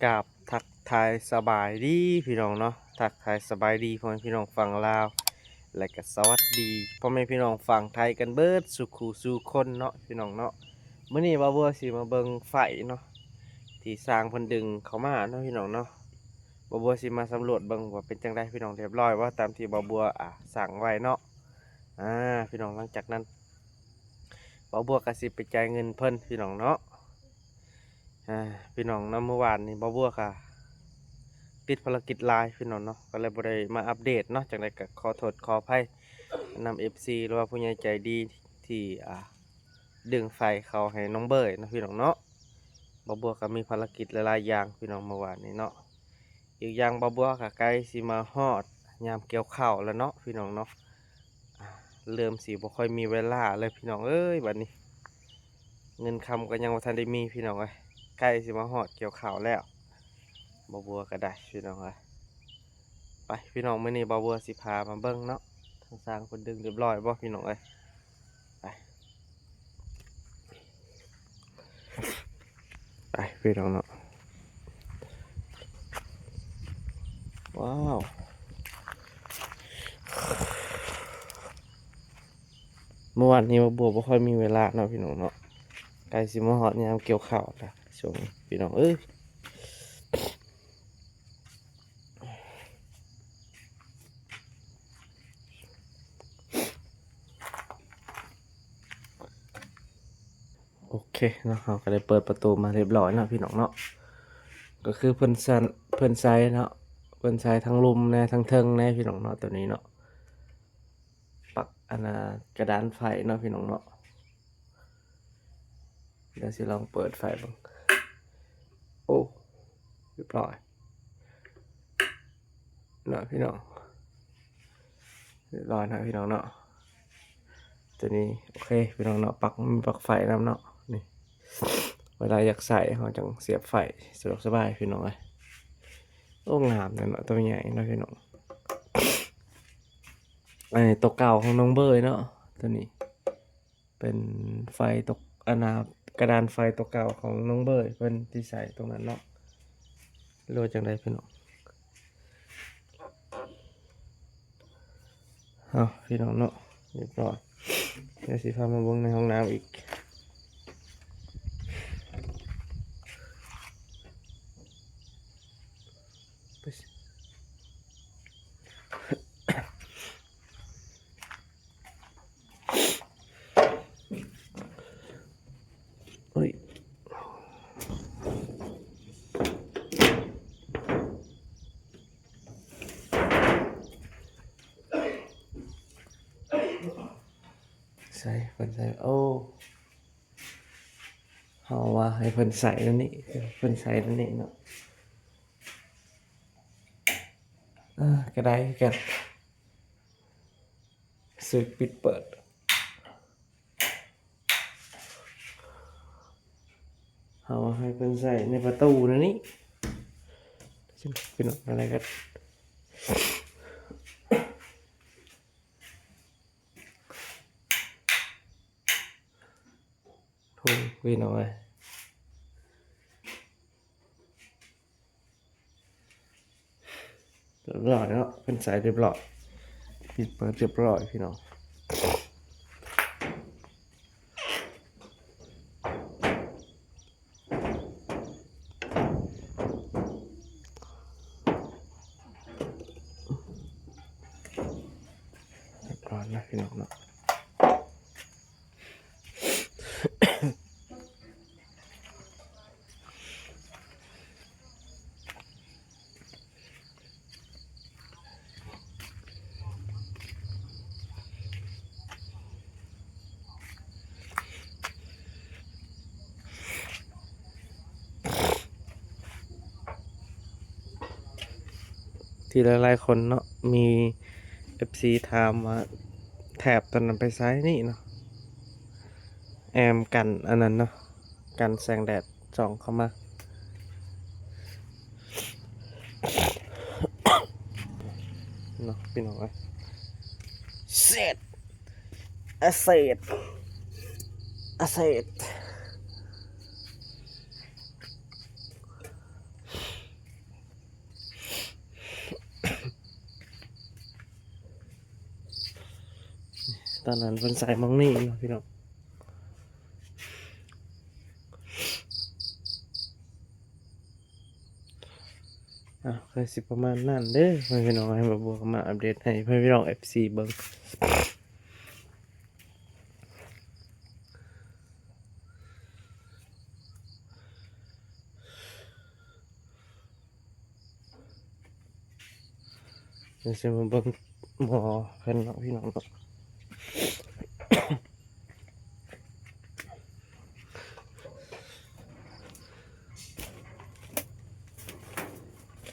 ກາບທັກທາຍສະບາຍດີພີ່ນ້ອງເນາະ, ທັກທາຍສະບາຍດີພໍ່ແມ່ພີ່ນ້ອງຝັ່ງລາວ ແລະກະສະຫວັດດີພໍ່ແມ່ພີ່ນ້ອງຝັ່ງໄທກັນເບິດສູ່ຄູ່ສູ່ຄົນເນາະພີ່ນ້ອງເນາະ. ມື້ນີ້ບ່າວບົວຊິມາເບິ່ງໄຟເນາະ ທີ່ຊ່າງເພິ່ນດຶງເຂົ້າມາເນາະພີ່ນ້ອງເນາະ. ບ່າວບົວຊິມາສຳຫຼວດເບິ່ງວ່າເປັນຈັ່ງໃດພີ່ນ້ອງ, ຮຽບຮ້ອຍບໍ່ຕາມທີ່ບ່າວບົວ ອ່າ ສັ່ງໄວ້ເນາະ. ອ່າ ພີ່ນ້ອງ ຫຼັງຈາກນັ້ນ ບ່າວບົວກະຊິໄປຈ່າຍເງິນເພິ່ນພີ່ນ້ອງເນາະ. ອ່າ ພີ່ນ້ອງເນາະ, ມື້ວານນີ້ບ່າວບົວກະຕິດພາລະກິດຫຼາຍພີ່ນ້ອງເນາະ, ກະເລີຍບໍ່ໄດ້ມາອັບເດດເນາະ. ຈັ່ງໃດກະຂໍໂທດຂໍອະໄພນຳເອັຟຊີ ຫຼືວ່າຜູ້ໃຫຍ່ໃຈດີທີ່ ອ່າ ດຶງໄຟເຂົ້າໃຫ້ນ້ອງເບີຍເນາະພີ່ນ້ອງເນາະ. ບ່າວບົວກະມີພາລະກິດຫຼາຍໆຢ່າງພີ່ນ້ອງ ມື້ວານນີ້ເນາະ. ອີກຢ່າງບ່າວບົວກະໃກ້ຊິມາຮອດຍາມກ່ຽວເຂົ້າແລ້ວເນາະພີ່ນ້ອງເນາະ. ອ່າ ເລີ່ມຊິບໍ່ຄ່ອຍມີເວລາແລ້ວພີ່ນ້ອງເອີຍ ບາດນີ້ ເງິນຄຳກໍຍັງບໍ່ທັນໄດ້ມີພີ່ນ້ອງເອີຍ, ໃກ້ຊິມາຮອດກ່ຽວເຂົ້າແລ້ວ ບ່າວບົວກໍໄດ້ພີ່ນ້ອງເອີຍ. ໄປພີ່ນ້ອງ ມື້ນີ້ບ່າວບົວຊິພາມາເບິ່ງເນາະ, ທາງຊ່າງເພິ່ນດຶງຮຽບຮ້ອຍບໍ່ພີ່ນ້ອງເອີຍ. ໄປ ໄປພີ່ນ້ອງເນາະ. ວ້າວ ມື້ວານນີ້ບ່າວບົວບໍ່ຄ່ອຍມີເວລາເນາະພີ່ນ້ອງເນາະ, ໃກ້ຊິມາຮອດຍາມກ່ຽວເຂົ້າແລ້ວຊ່ວງນີ້ພີ່ນ້ອງເອີຍ. ໂອເຄເນາະ, ເຮົາກໍໄດ້ເປີດປະຕູມາຮຽບຮ້ອຍເນາະພີ່ນ້ອງເນາະ. ກໍຄືເພິ່ນໃຊ້ ເພິ່ນໃຊ້ເນາະ, ເພິ່ນໃຊ້ທັງລຸ່ມແດ່ ທັງເທິງແດ່ພີ່ນ້ອງເນາະ ໂຕນີ້ເນາະ. ປັກອັນນ່າ ກະດານໄຟເນາະພີ່ນ້ອງເນາະ. ດຽວຊິລອງເປີດໄຟເບິ່ງ. ໂອ້ ຮຽບຮ້ອຍເນາະພີ່ນ້ອງ, ຮຽບຮ້ອຍເນາະພີ່ນ້ອງເນາະ. ໂຕນີ້ໂອເຄພີ່ນ້ອງເນາະ, ປັກ ມີປັກໄຟນຳເນາະ. ນີ້ ເວລາຢາກໃຊ້ເຮົາຈັ່ງສຽບໄຟ ສະດວກສະບາຍພີ່ນ້ອງເອີຍ. ໂອ້ ງາມເນາະ, ໂຕໃຫຍ່ເນາະພີ່ນ້ອງ. ອັນນີ້ໂຕເກົ່າຂອງນ້ອງເບີຍເນາະ, ໂຕນີ້ເປັນໄຟຕົກ ອັນນ່າ ກະດານໄຟໂຕເກົ່າຂອງນ້ອງເບີຍ ເພິ່ນທີ່ໃສ່ຕົງນັ້ນເນາະ. ຫຼືວ່າຈັ່ງໃດພີ່ນ້ອງ? ເອົາ ພີ່ນ້ອງເນາະ, ຮຽບຮ້ອຍ. ດຽວຊິພາມາເບິ່ງໃນຫ້ອງນ້ຳອີກ. ໂອ້ຍ ໃສ່ ເພິ່ນໃສ່ ໂອ້ ເຮົາວ່າໃຫ້ເພິ່ນໃສ່ແນວນີ້ ເພິ່ນໃສ່ແນວນີ້ເນາະ. ເອີ ກໍໄດ້ຄືກັນ. ເສີກ ປິດ ເປີດ. ເຮົາໃຫ້ເພິ່ນໃສ່ໃນປະຕູແນວນີ້. ເປັນແນວໃດກັນ? ໂອ້ ພີ່ນ້ອງເອີຍ. ຮຽບຮ້ອຍເນາະ, ເພິ່ນໃສ່ຮຽບຮ້ອຍ, ປິດເປີດຮຽບຮ້ອຍພີ່ນ້ອງ. ຮຽບຮ້ອຍນະພີ່ນ້ອງເນາະ. ທີ່ຫຼາຍໆຄົນເນາະ ມີເອັຟຊີຖາມວ່າ ແຖບຕົວນັ້ນໄປໃສນີ້ເນາະ, ແອ້ມກັນອັນນັ້ນເນາະ, ກັນແສງແດດສ່ອງເຂົ້າມາເນາະ ພີ່ນ້ອງເອີຍ. ເສດ ອາເສດ ອາເສດ. ຕອນນັ້ນເພິ່ນໃສ່ໝ່ອງນີ້ເນາະພີ່ນ້ອງ. ອ່ະ ກໍຊິປະມານນັ້ນເດີ ພໍ່ແມ່ພີ່ນ້ອງ. ໃຫ້ບ່າວບົວມາອັບເດດໃຫ້ພໍ່ແມ່ພີ່ນ້ອງ ເອັຟຊີ ເບິ່ງ. ດຽວຊິມາເບິ່ງໝໍ້ເພິ່ນເນາະ ພີ່ນ້ອງເນາະ.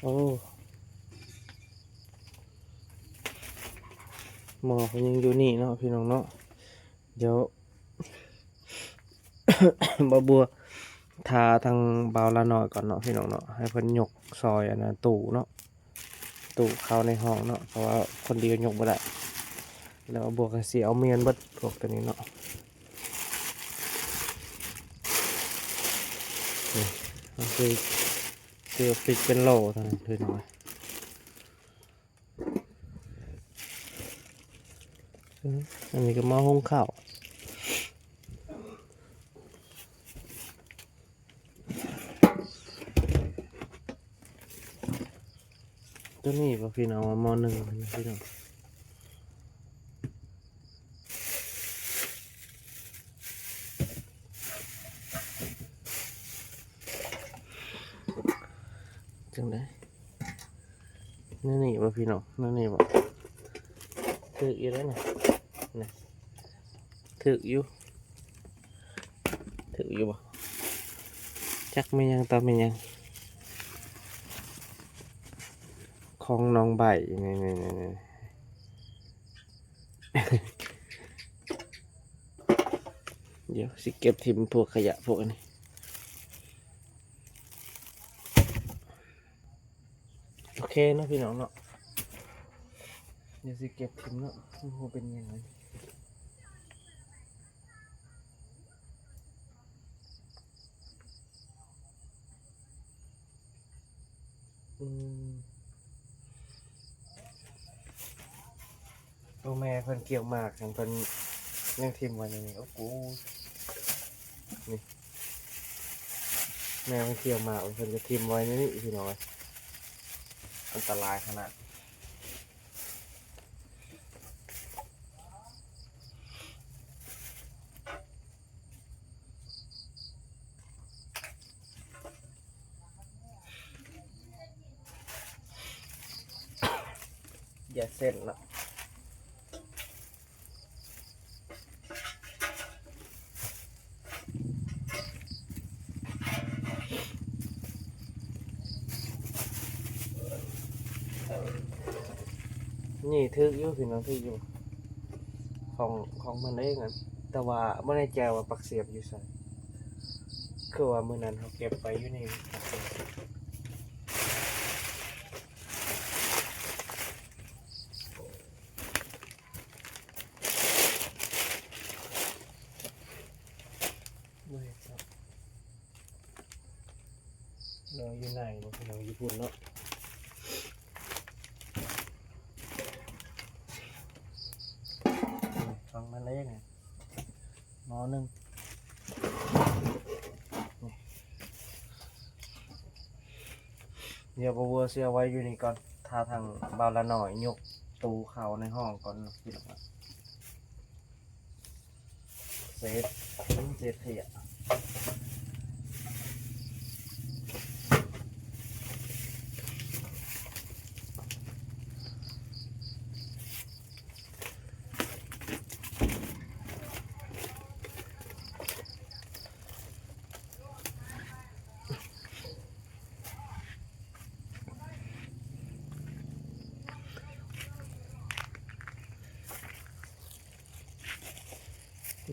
ໂອ້ ໝໍ້ເພິ່ນຍັງຢູ່ນີ້ເນາະ ພີ່ນ້ອງເນາະ. ດຽວ ບ່າວບົວຖ້າທາງບ່າວລານ້ອຍກ່ອນເນາະ ພີ່ນ້ອງເນາະ, ໃຫ້ເພິ່ນຍົກຊ່ອຍອັນນັ້ນ ຕູ້ເນາະ, ຕູ້ເຂົ້າໃນຫ້ອງເນາະ, ເພາະວ່າຄົນດຽວຍົກບໍ່ໄດ້. ແລ້ວບ່າວບົວກໍຊິເອົາມຽນເບິດພວກໂຕນີ້ເນາະ. ນີ້ ມັນຄື ຄື ຄືເປັນໂຫຼເທົ່ານັ້ນ ພີ່ນ້ອງ. ເອີ ອັນນີ້ກໍໝໍ້ຫຸງເຂົ້າ. ໂຕນີ້ບໍ່ ພີ່ນ້ອງ ວ່າໝໍ້ໜຶ່ງ ພີ່ນ້ອງ. ຈັ່ງໃດ? ແນວນີ້ບໍ່ ພີ່ນ້ອງ? ແນວນີ້ບໍ່? ຖືກຢູ່ເດ້ນີ້ ນີ້ ຖືກຢູ່ ຖືກຢູ່ບໍ່? ຈັກແມ່ນຫຍັງຕໍ່ແມ່ນຫຍັງ ຂອງນ້ອງໃບ ນີ້ໆໆ. ດຽວຊິເກັບຖິ້ມພວກຂະຫຍະພວກອັນນີ້. ໂອເຄເນາະ ພີ່ນ້ອງເນາະ, ດຽວຊິເກັບຖິ້ມເນາະ. ໂອ້ໂຫ ເປັນຫຍັງ ອືມ ໂຕແມ່ເພິ່ນກ່ຽວໝາກຫັ້ນ ເພິ່ນຍັງຖິ້ມໄວ້ໃນນີ້. ໂອ້ໂຫ ນີ້ ແມ່ເພິ່ນກ່ຽວໝາກ ເພິ່ນຈະຖິ້ມໄວ້ໃນນີ້ ພີ່ນ້ອງເອີຍ. ອັນຕະລາຍຂະໜາດ. ຢ່າເສັ້ນເນາະ. ນີ້ຖືກຢູ່ ພີ່ນ້ອງ, ຖືກຢູ່ ຂອງ ຂອງມັນເອງຫັ້ນ, ແຕ່ວ່າບໍ່ແນ່ໃຈວ່າປາກສຽບຢູ່ໃສ. ຄືວ່າມື້ນັ້ນເຮົາເກັບໄປຢູ່ນີ້. ບໍ່ເຫັນເນາະ, ລອງຢູ່ໃນບໍ່ ພີ່ນ້ອງ, ຢູ່ພຸ້ນເນາະ. ອືມ ຟັງນັ້ນເດ້ນີ້ ໝໍ້ໜຶ່ງ. ດຽວບ່າວບົວຊິເອົາໄວ້ຢູ່ນີ້ກ່ອນ, ຖ້າທາງບ່າວລານ້ອຍຍົກຕູ້ເຂົ້າໃນຫ້ອງກ່ອນເນາະ ພີ່ນ້ອງ. ເສດ ເສດຂະຫຍະ.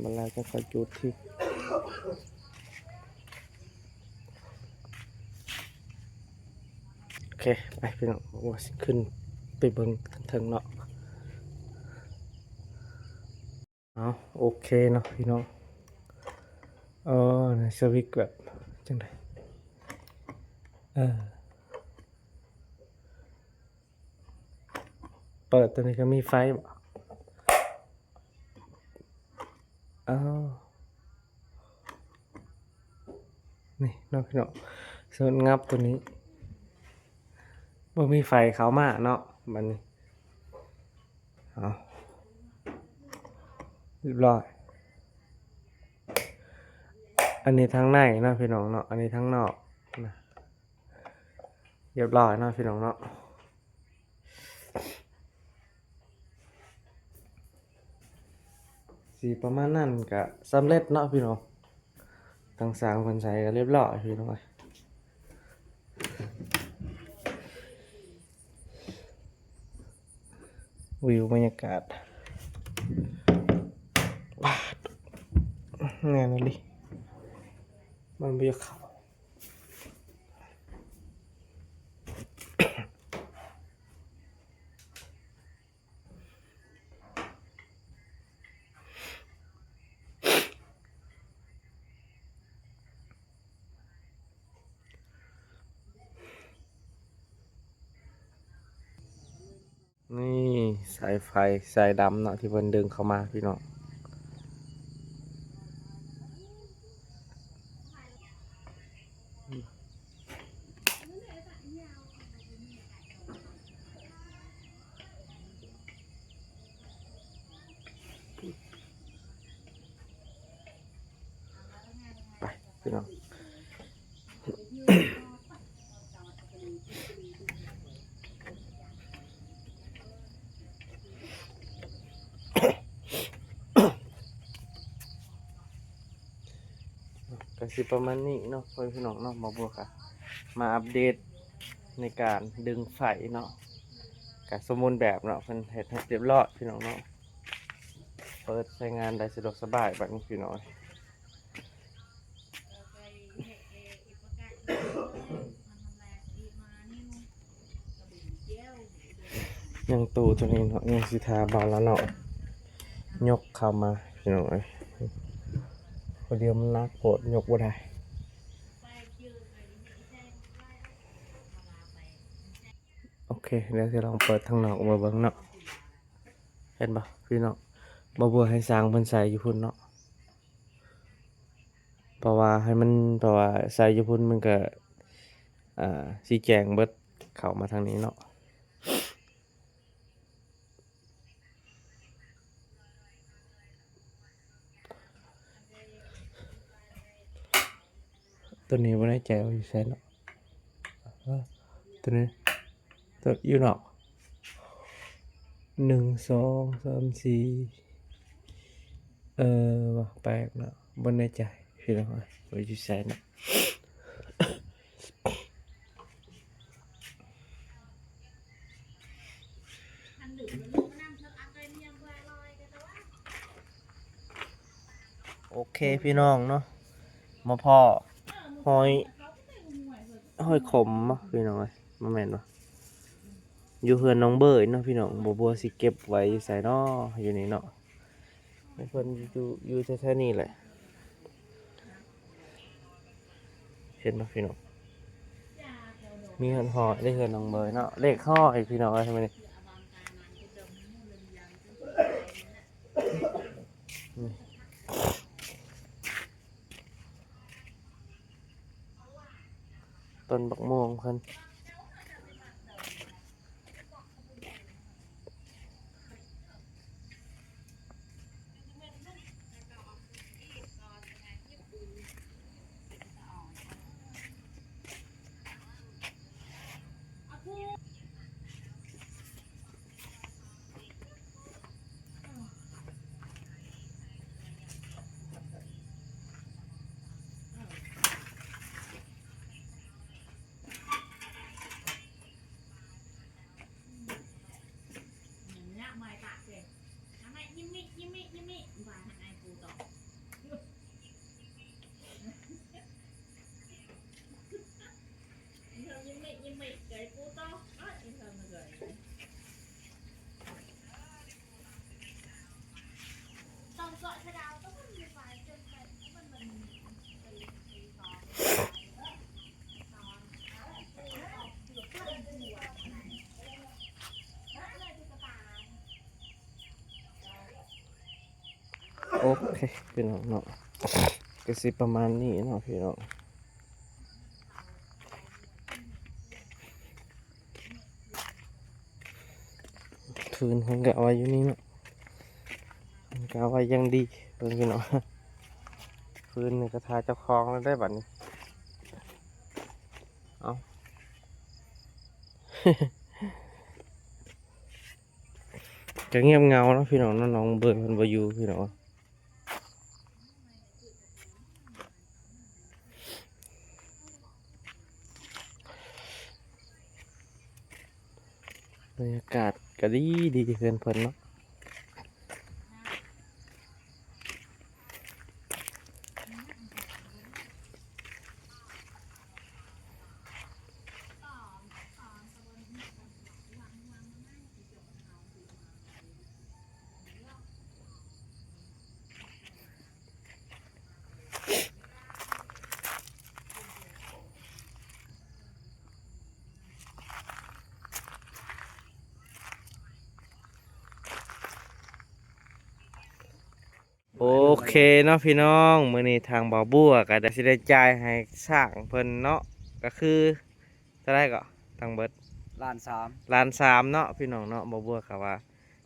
ບັດແລ້ວຈັ່ງຄ່ອຍຈູດທີບ. ໂອເຄ ໄປພີ່ນ້ອງ, ວ່າຊິຂຶ້ນໄປເບິ່ງທາງເທິງເນາະ. ເອົາ ໂອເຄເນາະ ພີ່ນ້ອງ. ເອີ ໃນສະວິດແບບຈັ່ງໃດ? ເອີ ເປີດໂຕນີ້ກໍມີໄຟບໍ? ອ້າວ ນີ້ເນາະພີ່ນ້ອງ ສະຫງົບໂຕນີ້ ບໍ່ມີໄຟເຂົ້າມາເນາະ ບັດນີ້ ເອົາ ຮຽບຮ້ອຍ. ອັນນີ້ທາງໃນເນາະພີ່ນ້ອງເນາະ ອັນນີ້ທາງນອກນະ ຮຽບຮ້ອຍເນາະພີ່ນ້ອງເນາະ. ຊິປະມານນັ້ນກະສຳເລັດເນາະພີ່ນ້ອງ ທາງຊ່າງເພິ່ນໃສ່ກະຮຽບຮ້ອຍພີ່ນ້ອງເອີຍ. ວິວບັນຍາກາດ ປາດ ແໜ້ນອີ່ຫຼີ ມັນບໍ່ຢາກເຂົ້າ. ນີ້ສາຍໄຟສາຍດຳເນາະ ທີ່ເພິ່ນດຶງເຂົ້າມາພີ່ນ້ອງ. ໄປພີ່ນ້ອງ ກະຊິປະມານນີ້ເນາະ ພໍ່ແມ່ພີ່ນ້ອງເນາະ ບ່າວບົວກະມາອັບເດດໃນການດຶງໄຟເນາະ ກະສົມບູນແບບເນາະ ເພິ່ນເຮັດໃຫ້ຮຽບຮ້ອຍພີ່ນ້ອງເນາະ. ເປີດໃຊ້ງານໄດ້ສະດວກສະບາຍບາດນີ້ພີ່ນ້ອງ. ຍັງຕູ້ໂຕນີ້ເນາະ ຍັງຊິຖ້າບ່າວລາວນ້ອຍຍົກເຂົ້າມາພີ່ນ້ອງເອີຍ ຜູ້ດຽວມັນໜັກໂພດ ຍົກບໍ່ໄດ້. ໂອເຄ ດຽວຊິລອງເປີດທາງນອກມາເບິ່ງເນາະ. ເຫັນບໍ່ພີ່ນ້ອງ ບ່າວບົວໃຫ້ຊ່າງເພິ່ນໃສ່ຢູ່ພຸ້ນເນາະ ເພາະວ່າໃຫ້ມັນ ເພາະວ່າໃສ່ຢູ່ພຸ້ນມັນກະ ອ່າ ຊິແຈ້ງເບິດ ເຂົ້າມາທາງນີ້ເນາະ. ໂຕນີ້ບໍ່ແນ່ໃຈວ່າຢູ່ໃສເນາະ ເອີ ໂຕນີ້ ໂຕຢູ່ນອກ ໜຶ່ງ ສອງ ສາມ ສີ່ ເອີ ວ່າແປກເນາະ ບໍ່ແນ່ໃຈພີ່ນ້ອງເອີຍ ວ່າຢູ່ໃສເນາະ. ໂອເຄພີ່ນ້ອງເນາະ ມາພໍ້ຮອຍ ຮອຍຂົມເນາະພີ່ນ້ອງເອີຍ ບໍ່ແມ່ນບໍ່ ຢູ່ເຮືອນນ້ອງເບີຍເນາະພີ່ນ້ອງ. ບ່າວບົວຊິເກັບໄວ້ຢູ່ໃສເນາະ ຢູ່ນີ້ເນາະ ໃຫ້ເພິ່ນຢູ່ ຢູ່ແຖວໆນີ້ແຫຼະ. ເຫັນບໍ່ພີ່ນ້ອງ ມີຮອດຮອຍເດ້ ເຮືອນນ້ອງເບີຍເນາະ ເລກຮ້ອຍພີ່ນ້ອງເອີຍ ມື້ນີ້ ຕົ້ນບັກມ່ວງເພິ່ນ. ໂ ໂອເຄພີ່ນ້ອງເນາະ ກະຊິປະມານນີ້ເນາະພີ່ນ້ອງ. ຟືນເພິ່ນກະເອົາໄວ້ຢູ່ນີ້ເນາະ ເພິ່ນກະເອົາໄວ້ຢ່າງດີເບິ່ງພີ່ນ້ອງ. ຟືນນີ້ກະຖ້າເຈົ້າຂອງແລ້ວເດ້ບັດນີ້ ເອົາ ກະງຽບເຫງົາເນາະພີ່ນ້ອງເນາະ ນ້ອງເບີດເພິ່ນບໍ່ຢູ່ພີ່ນ້ອງ. ບັນຍາກາດກະດີດີ ເຮືອນເພິ່ນເນາະ. ໂອເຄເນາະພີ່ນ້ອງ ມື້ນີ້ທາງບ່າວບົວກະໄດ້ ຊິໄດ້ຈ່າຍໃຫ້ຊ່າງເພິ່ນເນາະ ກະຄືເທົ່າໃດເກາະ ທັງເບິດ ລ້ານສາມ ລ້ານສາມເນາະພີ່ນ້ອງເນາະ. ບ່າວບົວກະວ່າ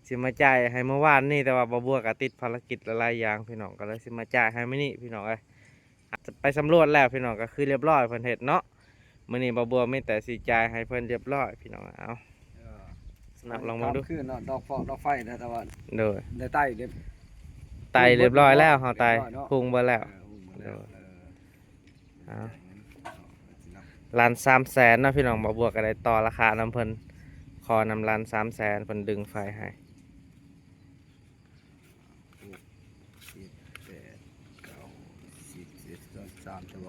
ຊິມາຈ່າຍໃຫ້ມື້ວານນີ້ ແຕ່ວ່າບ່າວບົວກະຕິດພາລະກິດຫຼາຍໆຢ່າງພີ່ນ້ອງ ກະເລີຍຊິມາຈ່າຍໃຫ້ມື້ນີ້ພີ່ນ້ອງເອີຍ. ໄປສຳຫຼວດແລ້ວພີ່ນ້ອງ ກະຄືລຽບຮ້ອຍ ເພິ່ນເຮັດເນາະ. ມື້ນີ້ບ່າວບົວມີແຕ່ຊິຈ່າຍໃຫ້ເພິ່ນລຽບຮ້ອຍພີ່ນ້ອງ. ເອົາ ເອີ ນັບລອງເບິ່ງດູ ຄືເນາະ ດອກຟອກດອກໄຟນະ ແຕ່ວ່າ ໂດຍ ໄດ້ໄຕ້ ໄຕ້ລຽບຮ້ອຍແລ້ວ ເຮົາໄຕ້ ພຸງເບິດແລ້ວ ເອີ ພຸງເບິດແລ້ວ ໂດຍ ເອີ ເອົາ ລ້ານສາມແສນເນາະພີ່ນ້ອງ. ບ່າວບົວກະໄດ້ຕໍ່ລາຄານຳເພິ່ນ ຂໍນຳລ້ານສາມແສນ ເພິ່ນດຶງໄຟໃຫ້.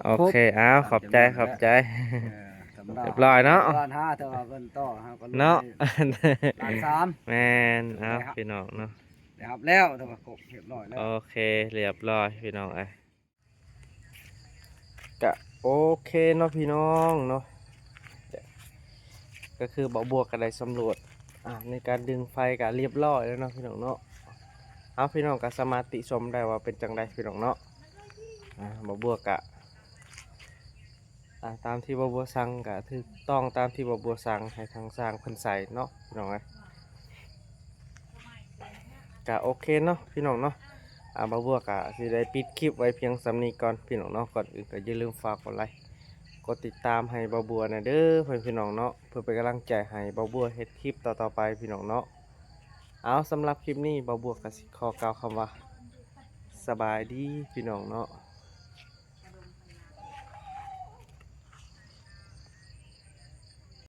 ໂອເຄ ອ້າວ ຂອບໃຈ ຂອບໃຈ ເອີ ສຳລັບ ຮຽບຮ້ອຍເນາະ ລ້ານຫ້າ ແຕ່ວ່າເພິ່ນຕໍ່ ເຮົາກະເນາະ ລ້ານສາມ ແມ່ນ ເອົາ ພີ່ນ້ອງເນາະ ໄດ້ຮັບແລ້ວ ແຕ່ວ່າຄົບຮຽບຮ້ອຍແລ້ວ ໂອເຄ ຮຽບຮ້ອຍພີ່ນ້ອງເອີຍ. ກະໂອເຄເນາະພີ່ນ້ອງເນາະ ກະຄືບ່າວບົວກະໄດ້ສຳຫຼວດ ອ່າ ໃນການດຶງໄຟກະລຽບຮ້ອຍແລ້ວເນາະພີ່ນ້ອງເນາະ. ເອົາ ພີ່ນ້ອງກະສາມາດຕິຊົມໄດ້ວ່າເປັນຈັ່ງໃດພີ່ນ້ອງເນາະ. ອ່າ ບ່າວບົວກະ ອ່າ ຕາມທີ່ບ່າວບົວສັ່ງກະຖືກຕ້ອງຕາມທີ່ບ່າວບົວສັ່ງໃຫ້ທາງຊ່າງເພິ່ນໃສ່ເນາະພີ່ນ້ອງເອີຍ. ກະໂອເຄເນາະພີ່ນ້ອງເນາະ ອ່າ ບ່າວບົວກະຊິໄດ້ປິດຄລິບໄວ້ພຽງສ່ຳນີ້ກ່ອນພີ່ນ້ອງເນາະ. ກ່ອນອື່ນກະຢ່າລືມຝາກກົດໄລ ກົດຕິດຕາມໃຫ້ບ່າວບົວແດ່ເດີພໍ່ແມ່ພີ່ນ້ອງເນາະ ເພື່ອເປັນກຳລັງໃຈໃຫ້ບ່າວບົວເຮັດຄລິບຕໍ່ໆໄປພີ່ນ້ອງເນາະ. ເອົາ ສຳລັບຄລິບນີ້ບ່າວບົວກະຊິຂໍກ່າວຄຳວ່າ ສະບາຍດີພີ່ນ້ອງເນາະ.